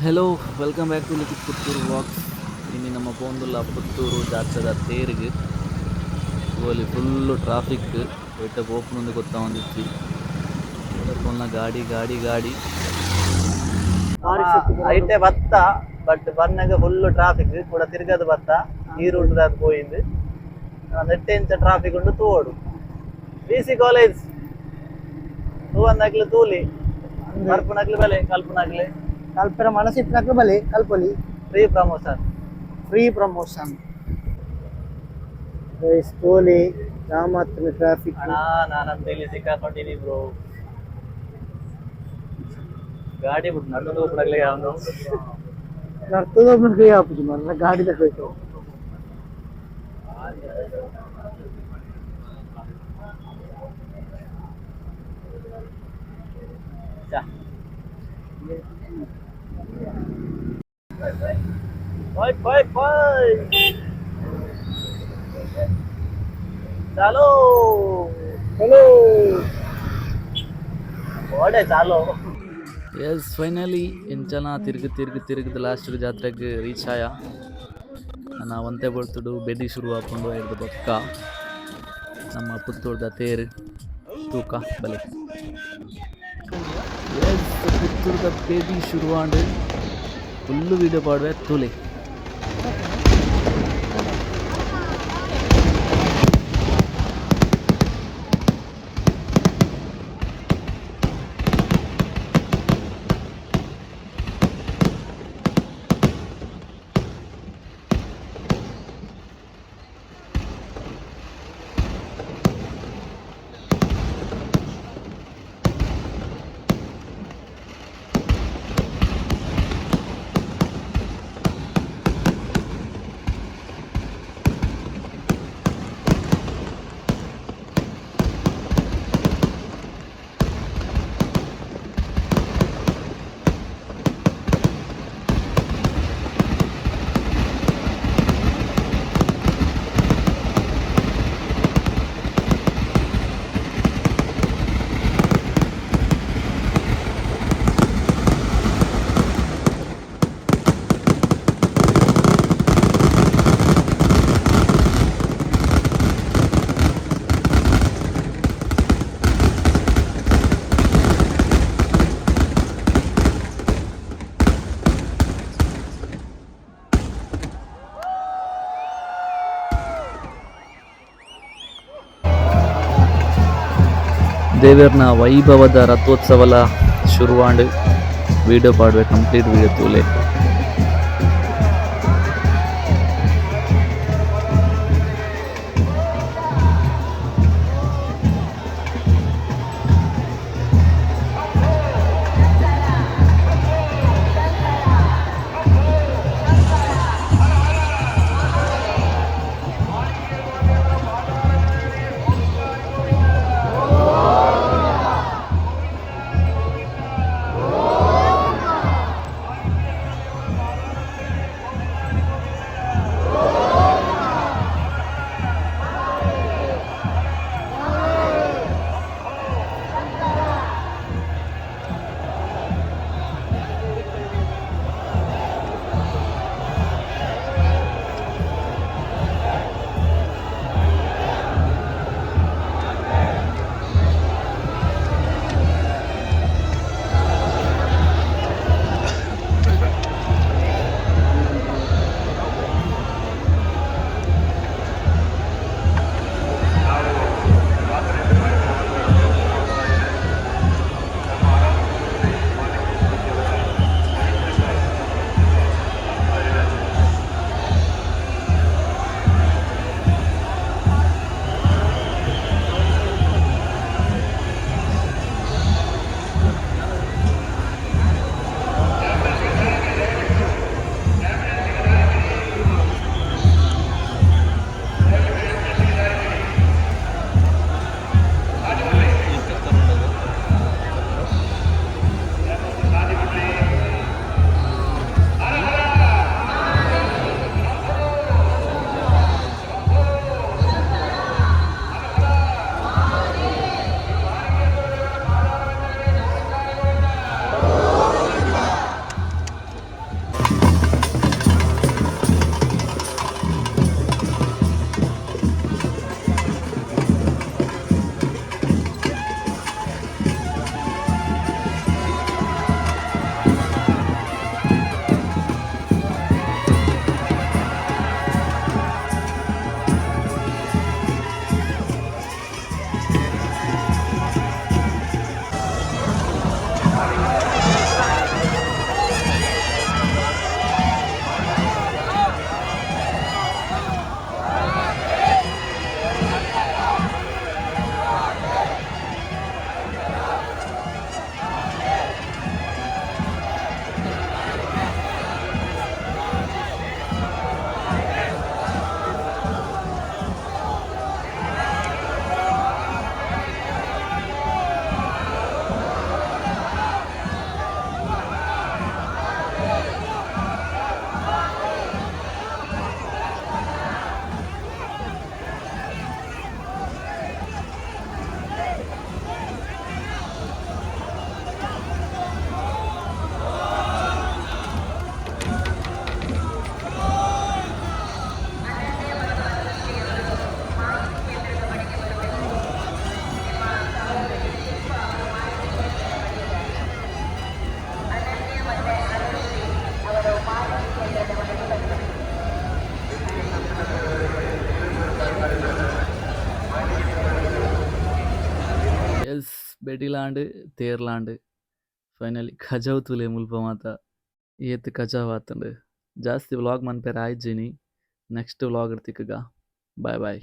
Hello, welcome back to Likhith Puttur vlogs. ಇನಿ ನಮ್ಮ ಪೋಂದುಲ್ಲ ಪುತ್ತೂರು ಜಾತ್ರೆದ ತೇರಿಗೆ. ಓಲಿ full traffic, ಒಯ್ಟ ಪೋಪುನಂದು ಗೊತ್ತಾವೊಂದಿಜ್ಜಿ. ಪೋಲ್ನ ಗಾಡಿ ಗಾಡಿ ಗಾಡಿ. ಐಟೆ ಬತ್ತ, ಬಟ್ ಬನ್ನಗ ಫುಲ್ ಟ್ರಾಫಿಕ್ ಕೂಡ. ತಿರ್ಗದು ಬತ್ತ, ಈ ರೂಟ್ ದಾದ್ ಪೋಯಿಂದು. ನೆಟ್ಟೆ ಇಂಚ ಟ್ರಾಫಿಕ್ ಉಂಡು ತೂವೊಡು. ವಿ.ಸಿ ಕಾಲೇಜ್ ತೂವಂದಾಕ್ಲು ತೂಲಿ, ಬರ್ಪುನಕ್ಲು ಬಲೆ, ಕಲ್ಪುನಕ್ಲು. ಕಲ್ಪೆರ ಮನಸ್ಸಿಪ್ಪನಕ್ಲು ಬಲೆ, ಕಲ್ಪೊಲಿ. Free promotion. Free promotion. ತೋಲಿ ರಾಮತ್ರ ಟ್ರಾಫಿಕ್. ಅಣ್ಣ, ನಾನಂತ ಇಲ್ಲಿ ಸಿಕ್ಕಾಕೊಂಡಿನಿ ಬ್ರೋ. ಗಾಡಿ ಬಿಟ್ಟು ನಡ್ಕೊಂಡು ಹೋಗ್ಬಿಡಗ್ಲೇ ಅವನು. ನರ್ತದ ಕೈ ಹಾಪುಜಿ ಮರ್ಲ, ಗಾಡಿದ ಹೋಯ್ತು. ಬಾಯ್ ಬಾಯ್ ಬಾಯ್, ಚಾಲೋ. ಹಲೋ. ಓಡೆ ಚಾಲೋ. ಎಸ್, ಫೈನಲಿ ಎಂಚನ ತಿರ್ಗಿ ತಿರ್ಗಿ ತಿರುಗಿದ ಲಾಸ್ಟ್ ಜಾತ್ರೆಗೆ ರೀಚ್ ಆಯ. ನನ್ನ ಒಂತೆ ಬರ್ತುಡು ಬೆದಿ ಶುರು ಆಪುಂಡು. ಐರ್ದ್ ಬೊಕ್ಕ ನಮ್ಮ ಪುತ್ತೂರ್ದ ತೇರು ತೂಕ ಬಲೆ. ಎಸ್, ಪುತ್ತೂರ್ದ ಬೆದಿ ಶುರುವಾಂಡ್. ಫುಲ್ಲು ವೀಡಿಯೋ ಪಾಡುವೆ, ತೂಲೆ. ದೇವೆರ್ನ ವೈಭವದ ರಥೋತ್ಸವಲ ಶುರುವಾಂಡ್. ವೀಡಿಯೋ ಪಾಡುವೆ, ಕಂಪ್ಲೀಟ್ ವೀಡಿಯೋ ತೂಲೆ. ಎಸ್, ಬೆಡಿಲಾಂಡ್ ತೇರ್ಲಾಂಡ್. ಫೈನಲಿ ಕಜವು ತೂಲೆ ಮುಲ್ಪ ಮಾತ, ಏತ್ ಕಜವು ಆತುಂಡು. ಜಾಸ್ತಿ ವ್ಲಾಗ್ ಮನ್ಪೆರೆ ಆಯ್ಜಿನಿ. ನೆಕ್ಸ್ಟ್ ವ್ಲಾಗ್ ತಿಕ್ಕುಗ. Bye boy.